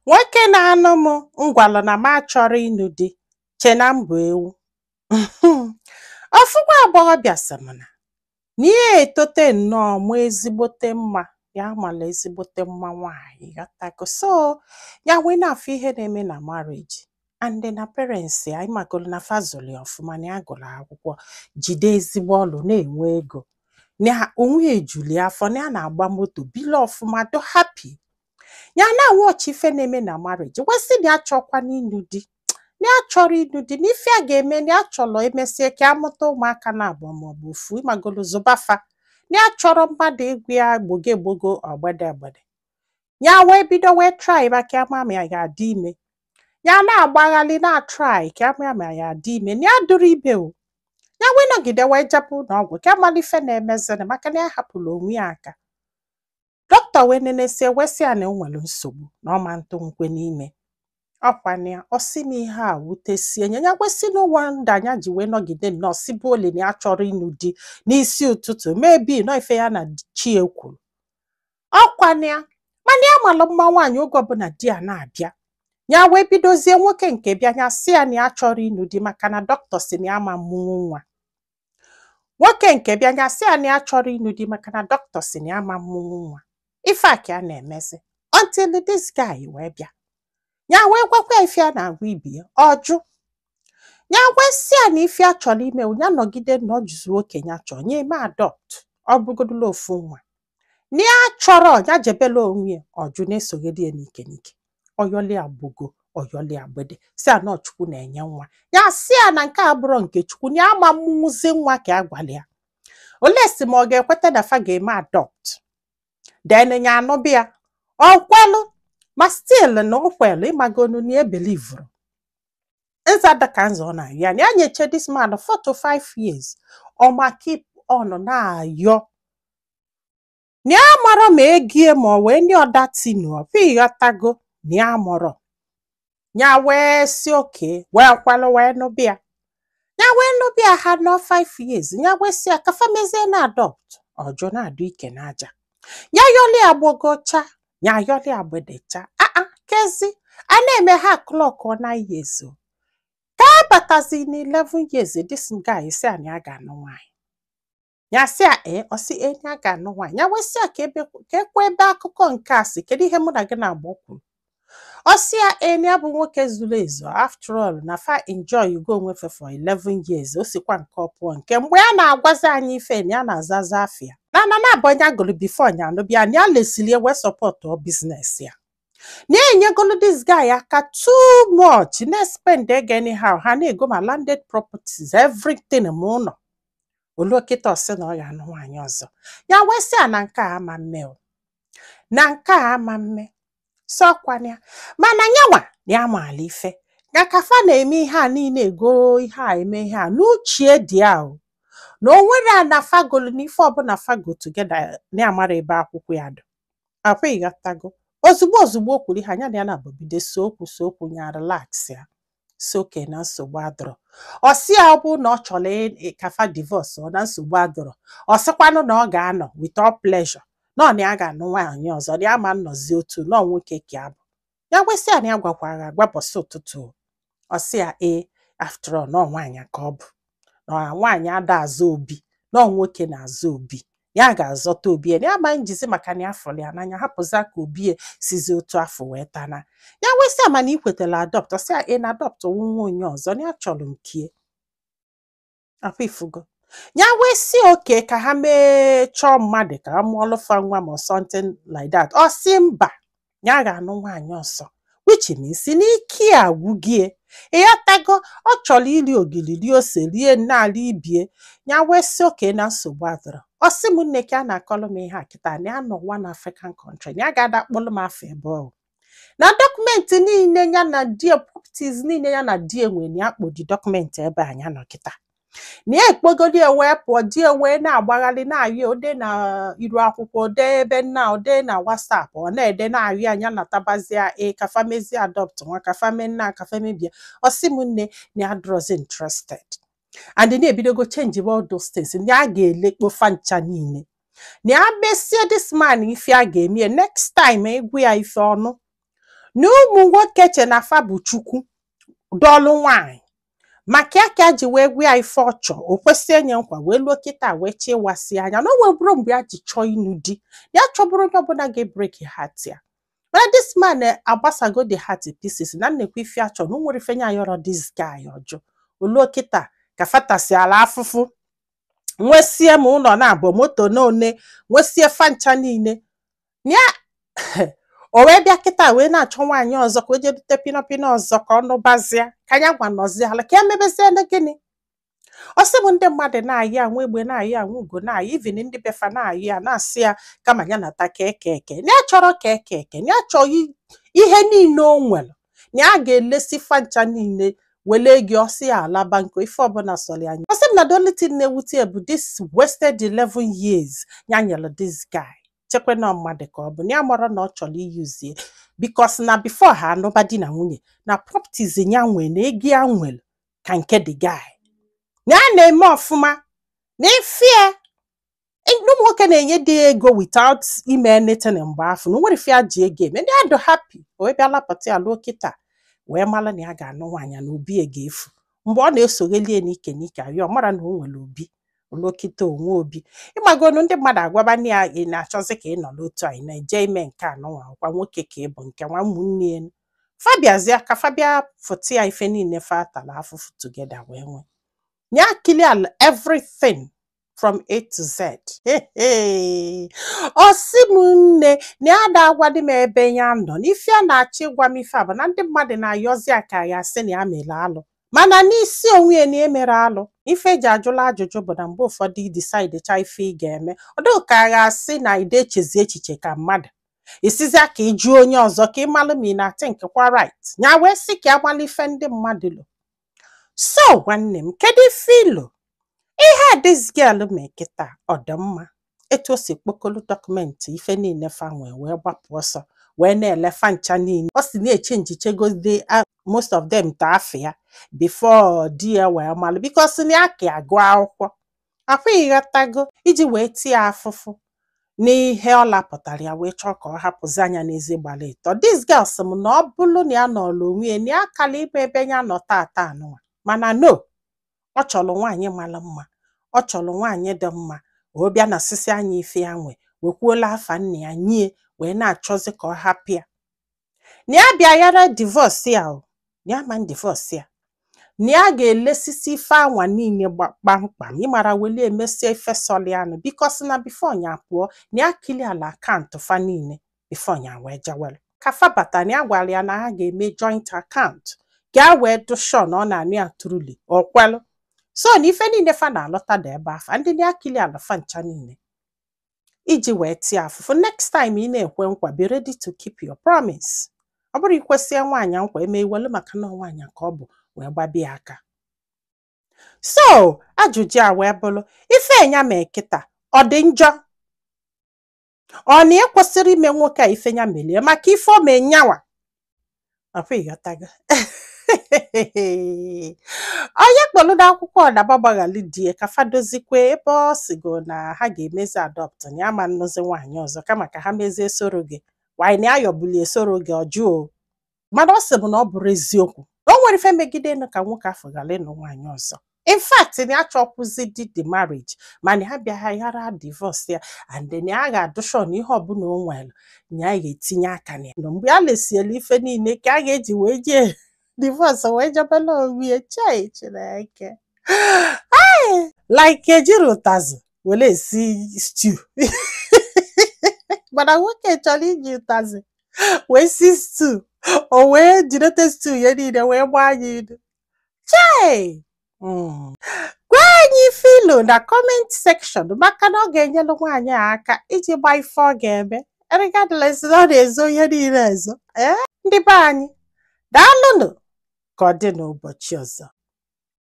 Nwoke na-anụ m ngwalụ na m achọrọ ịnụ di che na m bụ ewu. Ofu nwa agbọghọbịa sị m na ya etote nnọọ mụọ ezigbote mma, ya mala ezigbote mma nwaanyị, ghọtago. So ya wee na-afụ ihe na-eme na marriage and na parents ya, ịmagolu na fa zụrụ ya ọfụma, na ya gụrụ akwụkwọ, jide ezigbo ọlụ, na-enwe ego, na onwe ya ejuli afọ, na ya na-agba moto bili ọfụma, do happy. Ya na-awọchi ife na-eme na marriage, wee sị na ya chọkwana ịnụ di, na ya chọrọ ịnụ di, na ife a ga-eme na ya chọrọ emesie ka amụta ụmụaka na abụọ maọbụ ofu, ịmagolu, zụbafa, na ya chọrọ mmadụ ịgwa ya gbogo egbogo, ọgbede egbede. Ya wee bido wee try maka ama ma ya ga-adị ime. Ya na-agbaghalị na try ka ama ma ya adị ime, na ya dụrụ ibe o. Ya wee nọgide wee jepụ n'ọgwụ ka amala ife na-emezini, maka na ya hapụrụ onwe ya aka. Dọkịta wee nenesie wee sị ya na o nwere nsogbu na ọ ma ntụ nkwe n'ime ọkwana ya. Ọ sị m ihe a wutesie ya. Ya kwesị no wonder ya ji wee nọgide nnọọ sibu oli na ya chọrọ ịnụ di n'isi ụtụtụ, maybe nọ ife ya na chi kwuru ọkwana ya. Mana ya malụ mma nwaanyị, oge ọbụla di ya na-abịa, ya wee bidozie nwoke nke bịa, ya sị ya na ya chọrọ ịnụ di maka na dọkịta si na ya ma mụnwu nwa. Nwoke nke bịa, ya sị ya na ya chọrọ ịnụ di maka na dọkịta si na ya ma mụnwu nwa. Ife a ka a na-emezi until this guy wee bịa. Ya wee gwakwa ya ife a na-agwa ibe ya, ọ jụ. Ya wee sị ya na ife a chọrọ ime, ya nọgide na ọ jụzuo okenye, ya chọọ ya eme adopt, ọ bụgodula ofu nwa, na ya chọrọ ya jebela onwe ya. Ọjụ na-esogide ya n'ike n'ike, ọyọli agbogo, ọyọli agbede, si ya na ọ Chukwu na-enye nwa. Ya sị ya na nke a bụrụ nke Chukwu, na ya ama mmụnwụzi nwa ka a gwara ya. Olee si ma ọ ga-ekweta na fa ga-eme adopt, then ya anụbịa. Ọ kwelụ, ma still na o kwelụ, ịmagonu na ebelivuru nza dịka nza ọ na-ayọ ya na ya nyeche this man 4 to 5 years, ọ ma keep on na-ayọ na ya mara ma egie ma ọ wee ndị ọdatinu ọbụ, ịghọtago, na ya mụrụ ya. Wee si oke wee kwelụ wee nụbịa. Ya wee nụbịa, ha nọ 5 years. Ya wee si ya ka fa mezie na adopt, ọjụ na-adụ ike n'aja. Ya yọli agbogocha, ya yọli agbedecha, aa kezi a na-eme ha clock 9 years o. Ka abatazi na 11 years, this guy si a na ya ga-anụ nwaanyị. Ya sị ya ee, ọ sị ee, ya ga-anụ nwaanyị. Ya wee sị ya ka ebe ka ekwe ebe akụkọ nke a si, kedu ihe mụ na gị na-agba kwuru. Ọ sị ya ee, na ya bụ nwoke zuru ezu, after all na fa enjoy go onwe fe for 11 years. O sikwa nke ọ pụọ nke mgbe ya na-agwazi anyị ife na ya na-azaza afịa na abụ onye agụrụ before nya anụbịa, na ya lesili wee support business ya, na ya enyegolu this guy aka too much, na-spend ego anyhow, ha na-ego ma landed properties, everything, ma ụlọ olu. Kịta ọ sị na ọ ga-anụ nwaanyị ọzọ. Ya wee sị ya na nke a ama mme o, na nke a ama mme sọkwana ya. Mana nyanwa na ya maala ife ya ka fa na-eme ihe a niile, ego ihe a, eme ihe a n'uchie dị ya o, na o nwere ana fagolu na ife ọbụla fago together, na ya mara ebe akwụkwọ ya dị akwa, ịghọtago. Ozugbo ozugbo o kwuru ihe anya na ya na-abụbido so okwu so okwu, ya relax ya, si oke na nsogbu adọrọ. Ọ sị ya ọ bụ na ọ chọrọ ka fa divorce, ọ na nsogbu adọrọ. Ọ sịkwanụ na ọ ga-anọ with all pleasure, na ọ na ya ga-anụ nwaanyị ọzọ, na ya ma nnọzi otu na ọ nwoke ka ya bụ. Ya gwesị ya na ya gwakwara agwa bọsị ụtụtụ o. Ọ sị ya ee, after all na ọ nwaanyị ka ọ bụ, na nwaanyị ada azụ obi, na ọ nwoke na-azụ obi, ya ga-azọta obi ya, na ya ma njizi maka na ya fụrụ ya n'anya hapụza ka obi ya sizi otu afọ wee tana. Ya wesị ya mana ikwetela adopt? Ọ sị ya ị na adopt nwa onye ọzọ, na ya chọrọ nkie akwa ifugo. Ya wee sị oke ka ha mee chọọ mmadụ ka ha mụọlụ fa nwa ma something like that. Ọ sị mba, ya ga-anụ nwaanyị ọzọ, which means n'ike agwụgie, ịghọtago. Ọ chọrọ iri ogiri, rie ose, rie nne ibie. Ya wee sị oke na nsogbu adọrọ. Ọ sị m nne ka a na-akọlụ m ihe a kịta, na ya nọ one African country, na ya ga-ada kpọlụ m afọ ebe ọ na document niile ya na die, properties niile ya na die nwe, na ya kpodi document ebe a ya nọ kịta, na ya ekpogodi ya wee pụọ. Di ya wee na-agbagharị na-ayọ ode na iru akwụkwọ, ode ebe nna ode na WhatsApp, ọ na-ede na-ayọ anya na tabazia e ka fa mezie adopt nwa, ka fa mee nna, ka fa mebie. Ọ sị m nne na ya adịrọzi interested and na-ebidogo change all those things, na ya ga-elekpo fa ncha niile, na ya mesie this man ife a ga-eme ya next time, egwu ya ife ọnụ. Na ụmụ nwoke che na fa bụ Chukwu dọlụ nwaanyị maka ya ka ya ji wee gwa ya ife ọ chọọ, o kwesị enye nkwa, wee luo kịta wee chịwasị anya na o nweburu mgbe ya ji chọọ ịnụ di ya, chọbụrụ onye ọbụla ga-ebreak heart ya. Mana this man agbasago the heart pieces na nnekwa ife achọ na o nwere ife nya ayọrọ this guy ọjụ oluo kịta ka fatasi ala afụfụ, nwesie ma ụlọ na-abụ moto na one, nwesie fancha niile ya. O wee bịa kịta wee na-achọ nwaanyị ọzọ ka o jee dute pinọpinọ ọzọ ka ọ nụbazie ka ya gwa nọzie ala ka ya mebezie na gịnị. Ọ sị bụ ndị mmadụ na-ayị anwụ egbe, na-ayị anwụ ugo, na-ayị even ndị befa na-ayị ya, na-asị ya kama ya nata ka eke eke na ya chọrọ ka eke eke, na ya chọrọ ihe niile o nwere, na ya ga-elesi fancha niile wele ego ọsị ya alaba nko ife ọbụla sọrọ ya anya. Ọ sị m na the only thing na-ewute ya bụ this wasted 11 years ya nyere this guy, chekwa na mmadụ ka ọ bụ na ya mara na ọ chọrọ iyuzie, because na before ha anụba di na nwunye, na properties ya nwere na ego ya nwere ka nke the guy, na ya na-eme ọfụma na ifie ụmụ nwoke na-enye dị ego without ime anything mgbe afọ na o nwere ife ya ji ego eme, ndị adụ happy. O wee bịa lapụta ya lụọ kịta wee mara na ya ga-anụ nwaanyị na obi ya ga-efu mgbe ọ na-esoghelie n'ike n'ike arịọ mara na o nwere obi olokịta onwe obi. Ịmagonu ndị mmadụ agwaba ya, ị na-achọzi ka ị nọ n'otu a, ị na-eje ime nke anụnwa ọkwa nwoke ka ị bụ nke nwa ụmụnne ya fabiazia ka fabia fụta ya ife niile fa tara afụfụ together wee nwee ya clear everything from A to Z. Ọ sị m nne na ya da agwa dị m ebe ya nọ na ife a na-achọ ịgwa m ife a bụ na ndị mmadụ na-ayọzi aka ya sị na ya mere alụ, mana n'isi onwe ya na emere alụ. Ife eji ajụla ajụjụ bụ na mgbe ụfọdụ i decide cha ife ị ga-eme, ọ dịghị ka a ga-asị na ide echezi echiche ka mmadụ isizia ka ị jụọ onye ọzọ ka ị malụ ma ị na-ati nkekwa right ya wee sị ka amalụ ife ndị mmadụ lo. So nwanne m, kedu ife ilo ihe a this girl mee kịta? Ọ dị mma etu o si kpokolu document ife niile fa nwee wee gbapụ ọsọ wee na-ele fa ncha niile. Ọ si na-eche njichegode most of them ta afọ ya before di ya wee malụ, because na ya ka agụ akwụkwọ akwa ịghọtago iji wee tie afụfụ n'ihe ọ lapụtara ya wee chọọ ka ọ hapụzi anya n'ezi gbara ịtọ. This girl sị m na ọ bụrụ na ya nọrọ onwe ya na ya kala ịbụ ebe ya nọ tata anụnwa, mana no, ọ chọrọ nwaanyị mara mma, ọ chọrọ nwaanyị dị mma. O bịa na sisi anya ife ya nwe wekwuola afa nna ya nyie wee na-achọzi ka ọ hapụ ya, na ya bịa yara divorce ya, o na ya ma divorce ya, na ya ga-elesisi ife anwa niile kpamkpam ịmara weli emesie ife sọlianụ, because na before ya pụọ na ya clear ala account fa niile before ya wee jewelu ka fa bata. Na ya gwara ya na ha ga-eme joint account ka a wee dụ sure na ọ na-anụ ya truly. O kwelu. So na ife niile fa na-alọta dị ebe afa ndị na ya clear ala fa ncha niile iji wee tie afụfụ. Next time ị na-ekwe nkwa, be ready to keep your promise. Ọ bụrụ ikwesie nwaanyị nkwa eme iwelu maka na nwaanyị ka ọ bụ wee gbabie aka. So ajụjụ a wee bụrụ, ife nya mee kịta ọ dị njọ? Ọ na ekwesịrị ime nwoke a ife nya melie maka ife o mee nyawa ọkwa ịghọtago? Onye kpọrọ n'akwụkwọ ọdaba gbaghali die ka fadozikwe ebe ọ sigo na ha ga-emezi adopt, na ya ma nnụzi nwaanyị ọzọ kama ka ha mezie soro gị wanyị na ayọbulie soro gị ọjụọ. Mana ọ sị bụ na ọ bụrụ eziokwu na o nwere ife megide nụ ka nwoke afọ ghara ịnụ nwaanyị ọzọ. In fact, na ya chọkwụzi di the marriage, mana ya bịa yara divorce ya, and then ya ga-adụ sure na ihe ọbụla o nwere na ya ga-etinye aka na ya mgbe a lesiela ife niile ka a ga-eji wee jee divorce wee jebela onwe ya. Chai, Chineke, like ejiri ụtazị were esi stew, mana nwoke chọrọ iji ụtazị wee si stew, o wee jirete stew ya niile wee gbaa ya ilu. Chai. Gwa anyị filo na comment section, maka na ọ ga-enyere nwaanyị a aka iji gbaa ife ọ ga-eme regardless na ọ na-ezo ihe niile ezo. Ee, ndị be anyị, daalụnụ. Ka ọ dị n'ụbọchị ọzọ.